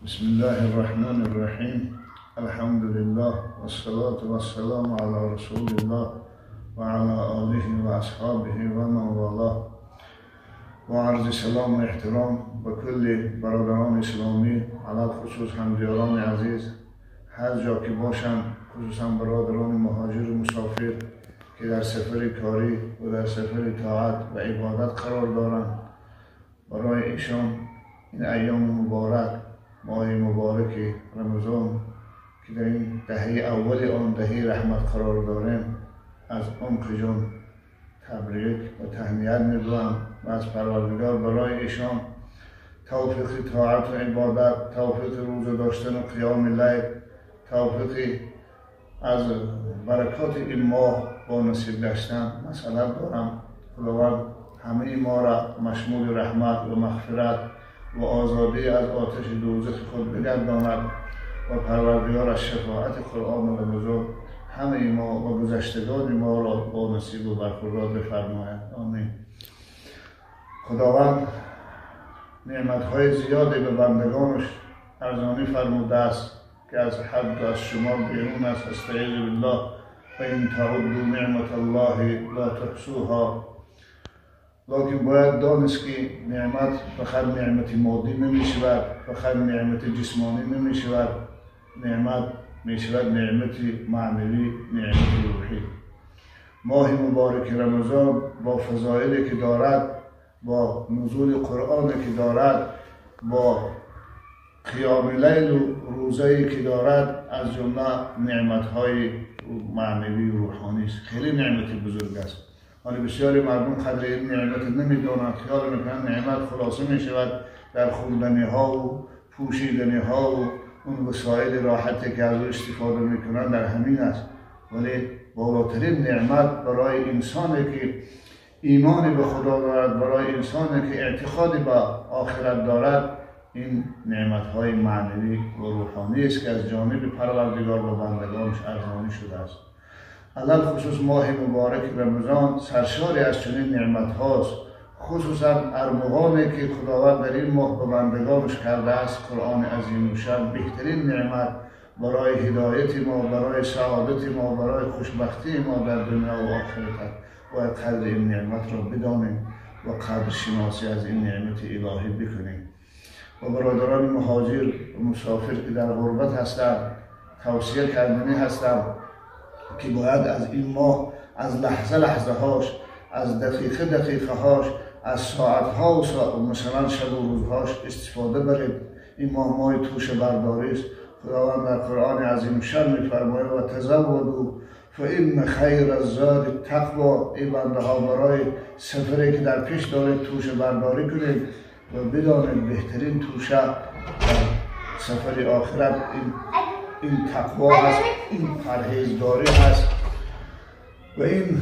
بسم الله الرحمن الرحیم. الحمد لله والصلاة والسلام على رسول الله وعلى آله وأصحابه ومن والاه. با عرض سلام و احترام به کل برادران اسلامی، علی‌الخصوص همدیاران عزیز هر جا که باشند، خصوصا برادران مهاجر و مسافر که در سفر کاری و در سفر طاعت و عبادت قرار دارند، برای ایشان این ایام مبارک، ماه مبارک رمضان که در این دهه اول آن دهه رحمت قرار داریم، از عمق جان تبریک و تهنیت می‌گویم و از پروردگار برای ایشان توفیق طاعت و عبادت، توفیق روزه داشتن و قیام لیل، توفیق از برکات این ماه با نصیب گشتن مسئلت دارم. خداوند همه ما را مشمول رحمت و مغفرت و آزادی از آتش دوزخ خود بگرداند و پروردگار از شفاعت قرآن و رمضان همه ما و گذشتگان ما را با نصیب و برخوردار بفرماید. آمین. خداوند نعمت‌های زیادی به بندگانش ارزانی فرموده است که از حد و از شما بیرون است. استعیذ بالله و این تعدوا نعمت الله لا تحصوها. لکن باید دانست که نعمت فقط نعمت مادی نمی شود، فقط نعمت جسمانی نمی شود، نعمت می شود نعمت معنوی، نعمت روحی. ماه مبارک رمضان با فضایلی که دارد، با نزول قرآن که دارد، با قیام لیل و روزه‌ای که دارد، از جمله نعمت‌های معنوی و روحانی است. خیلی نعمت بزرگ است. ولی بسیاری مردم قدر این نعمت نمی‌دانند، خیال می‌کنند نعمت خلاصه می‌شود در خوردنی‌ها و پوشیدنی‌ها و اون وسایل راحتی که از او استفاده می‌کنند در همین است. ولی بالاترین نعمت برای انسانی که ایمان به خدا دارد، برای انسانی که اعتقاد به آخرت دارد، این نعمت‌های معنوی و روحانی است که از جانب پروردگار به بندگانش ارزانی شده است. علی‌الخصوص ماه مبارک رمضان سرشاری از چنین نعمت هاست، خصوصا ارمغانی که خداوند در این ماه به بندگانش کرده است. قرآن عظیم الشان بهترین نعمت برای هدایت ما، برای سعادت ما، برای خوشبختی ما در دنیا و آخرت است. باید قدر این نعمت را بدانیم و قدر شناسی از این نعمت الهی بکنیم. و برادران مهاجر و مسافر که در غربت هستند، توصیه کردنی هستم که باید از این ماه، از لحظه لحظه هاش، از دقیقه دقیقه هاش، از ساعت ها و مثلا شب و روزهاش استفاده برید. این ماه ماه توشه برداری است. خداوند در قرآن عظیم شان می‌فرماید و تزودوا فإن خیر الزاد التقوا. ای بنده ها، برای سفری که در پیش دارید توشه برداری کنید و بدانید بهترین توشه در سفر آخرت این تقوا هست، این پرهیزگاری هست. و این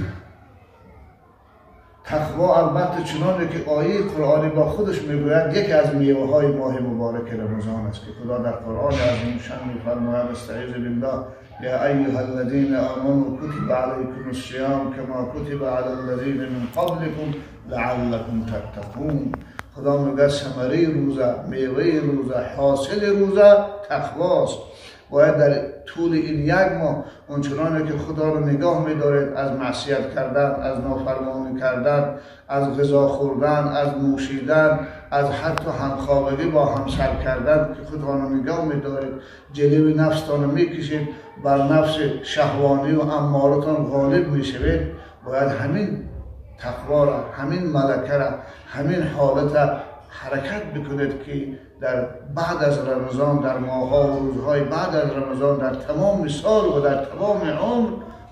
تقوا البته چنانه که آیه قرآنی با خودش میگوید یکی از میوه های ماه مبارک رمضان است که خدا در قرآن عظیم شان میفرماید استعیذ بالله یا ایها الذین آمنوا کتب علیکم الصیام کما کتب علی الذین من قبلکم لعلکم تتقون. خدا میگه ثمره روزه، میوه روزه، حاصل روزه تقواست. باید در طول این یک ماه اونچنانه که خدا رو نگاه می‌دارید از معصیت کردن، از نافرمانی کردن، از غذا خوردن، از نوشیدن، از حتی همخوابگی با همسر کردن که خدا رو نگاه می‌دارید، جلوی نفستان رو می‌کشید، بر نفس شهوانی و امارتان غالب می‌شوید. باید همین تقوا را، همین ملکه را، همین حالت را حرکت بکنید که در بعد از رمضان، در ماه‌ها و روزهای بعد از رمضان، در تمام سال و در تمام عمر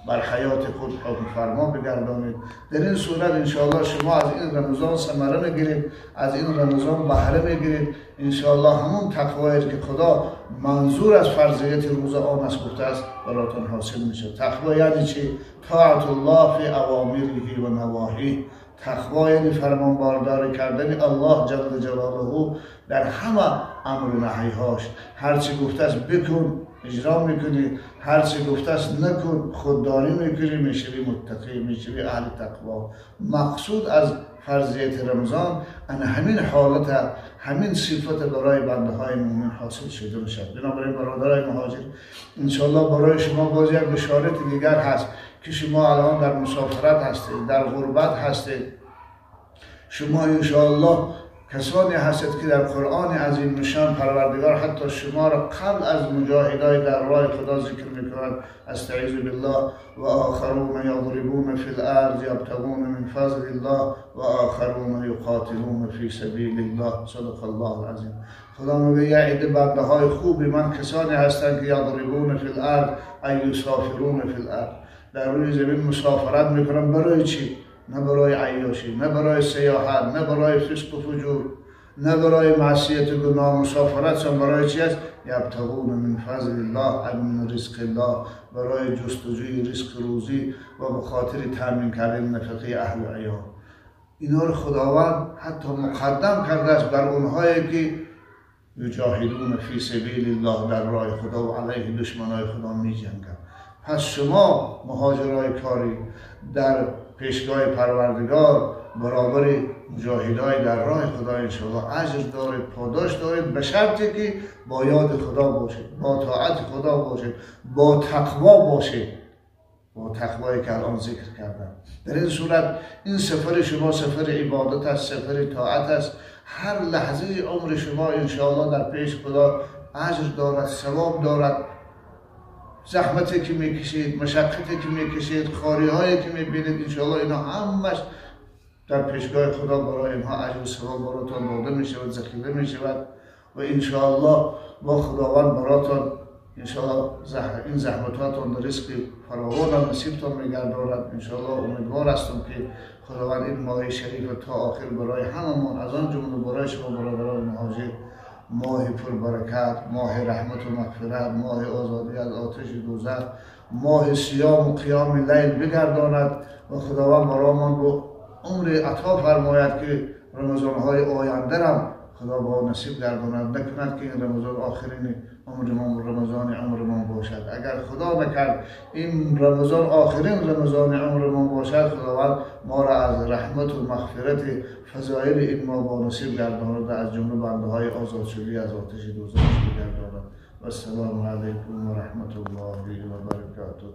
بر حیات خود حکم فرما بگردانید. در این صورت انشاءالله شما از این رمضان ثمره میگیرید، از این رمضان بهره میگیرید. انشاءالله همون تقوایی که خدا منظور از فرضیت روز آن است گفته است براتون حاصل میشه. تقوا یعنی چی؟ طاعت الله فی اوامره و نواهیه. تقوا یعنی فرمانبرداری کردن الله جل جلاله در همه امر و نهیهاش. هرچی گفته است بکن، اجرا میکنی، هر چی گفته است نکن، خودداری میکنی، میشوی متقی، میشوی اهل تقوا. مقصود از فرضیت رمضان ان همین حالت، همین صفت برای بنده های مؤمن حاصل شده میشد. بنابراین برادرای مهاجر، انشالله برای شما باز یک بشارت دیگر هست که شما الان در مسافرت هستید، در غربت هستید. شما انشالله کسانی هستید که در قرآن عظیم نشان پروردگار حتی شما را قبل از مجاهدای در راه خدا ذکر میکند. استعیذ بالله و آخرون یضربون فی الارض یبتغون من فضل الله و آخرون یقاتلون فی سبیل الله. صدق الله العظیم. خدا میگه یه عده بنده های خوبی من کسانی هستند که یضربون فی الارض ای یسافرون فی الارض، در روی زمین مسافرت میکنن. برای چی؟ نه برای عیاشی، نه برای سیاحت، نه برای فسق و فجور، نه برای معصیت و گناه. مسافرتشان برای چی است؟ یبتغون من فضل الله من رزق الله، برای جستجوی رزق روزی و به خاطر تامین کردن نفقه اهل و عیال. اینا رو خداوند حتی مقدم کرده است بر اونهایی که یجاهدون فی سبیل الله، در راه خدا و علیه دشمنای خدا میجنگند. پس شما مهاجرای کاری در پیشگاه پروردگار برابر مجاهدای در راه خدا انشاءالله اجر دارید، پاداش دارید، به شرطی که با یاد خدا باشید، با طاعت خدا باشید، با تقوا باشید، با تقوایی که الان ذکر کردم. در این صورت این سفر شما سفر عبادت است، سفر طاعت است. هر لحظه عمر شما انشاءالله در پیش خدا اجر دارد، ثواب دارد. زحمتی که میکشید، مشقتی که میکشید، خاری هایی که میبینید، انشاءالله اینا همش در پیشگاه خدا برای اینها اجر و ثواب براتان داده میشود، ذخیره میشود و انشاءالله با خداوند براتان انشاءالله این زحمتاتان رزق فراوان نصیبتان میگرداند. انشاءالله امیدوار هستم که خداوند این ماه شریف تا آخر برای هممان، از آن جمله برای شما برادران مهاجر، ماه پربرکت، ماه رحمت و مغفرت، ماه آزادی از آتش دوزخ، ماه صیام و قیام لیل بگرداند و خداوند برایمان با عمر عطا فرماید که رمضان‌های آینده را خدا با نصیب گرداند، نکند که این رمضان آخرین عمرمان، رمضان عمرمان باشد. اگر خدا نکرد این رمضان آخرین رمضان عمرمان باشد، خداوند ما را از رحمت و مغفرت فضایل این ماه با نصیب گرداند و از جمله بنده های آزاد شده از آتش دوزخ بگرداند. و السلام علیکم و رحمت الله و برکاته.